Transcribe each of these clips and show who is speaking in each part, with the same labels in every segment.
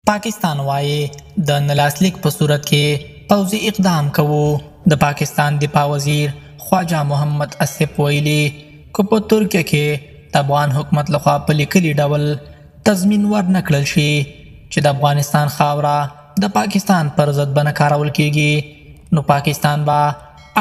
Speaker 1: پاکستان وايي، د نه لاسلیک په صورت کې پوځي اقدام کوو. د پاکستان دفاع وزیر خواجه محمد اصف ویلي، که په ترکیه کې د افغان حکومت لخوا په لیکلي ډول تضمین ورنه کړل شي چې د افغانستان خاوره د پاکستان پر ضد به نه کارول کیږي، نو پاکستان به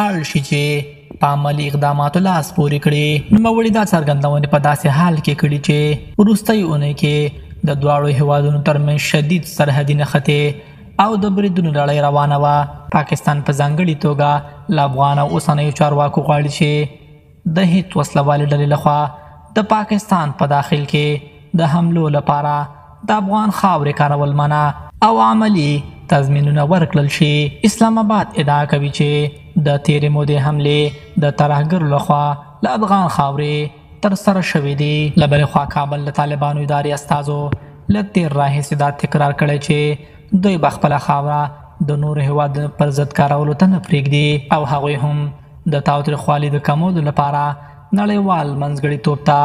Speaker 1: اړ شي چې په عملي اقداماتو لاس پورې کړي. نوموړي دا څرګندونې په داسې حال کې کړي چې وروستۍ اونۍ کې د دواړو هیوادونو ترمنځ شدید سرحدي نښتې او د بریدونو لړۍ روانه وه. پاکستان په ځانګړي توګه له افغان او اوسنیو چارواکو غواړي چې د هیڅ وسلهوالې ډلې لخوا د پاکستان په داخل کې د حملو لپاره د افغان خاورې کارول منع او عملي تضمینونه ورکړل شي. اسلام آباد ادعا کوي چې د تیرې مودې حملې د ترهګرو لخوا له افغان خاورې ترسره شوې دي. له بلې خوا کابل د طالبانو ادارې استازو له تېر راهیسې دا تکرار کړی چې دوی به خپله خاوره د نورو هیوادونو پر ضد کارولو ته نه پرېږدي او هغوی هم د تاوتریخوالي د کمولو لپاره نړیوال منځګړیتوب ته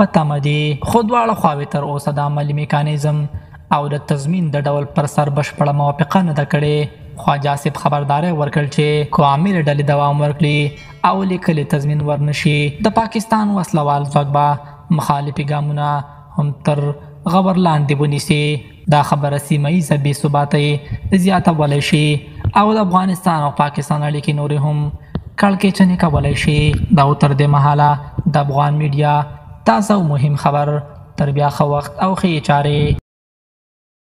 Speaker 1: په تمه دي. خو دواړه خواوې تر اوسه د عملي میکانیزم او د تضمین د ډول پر سر بشپړه موافقه نه ده کړې. خواجه آصف خبرداری ورکړ چې که عاملې ډلې دوام ورکړي او لیکلي تضمین ورنشي، د پاکستان وسلهوال ځواک به مخالفې ګامونه هم تر غور لاندې ونیسي. دا خبره سیمه ییزه بې ثباتۍ زیاتولی شي او د افغانستان او پاکستان اړیکې نورې هم کړکېچنې کولی شي. دا و تر دې مهاله د افغان میډیا تازه او مهم خبر. تر بیا ښه وخت او ښې چارې.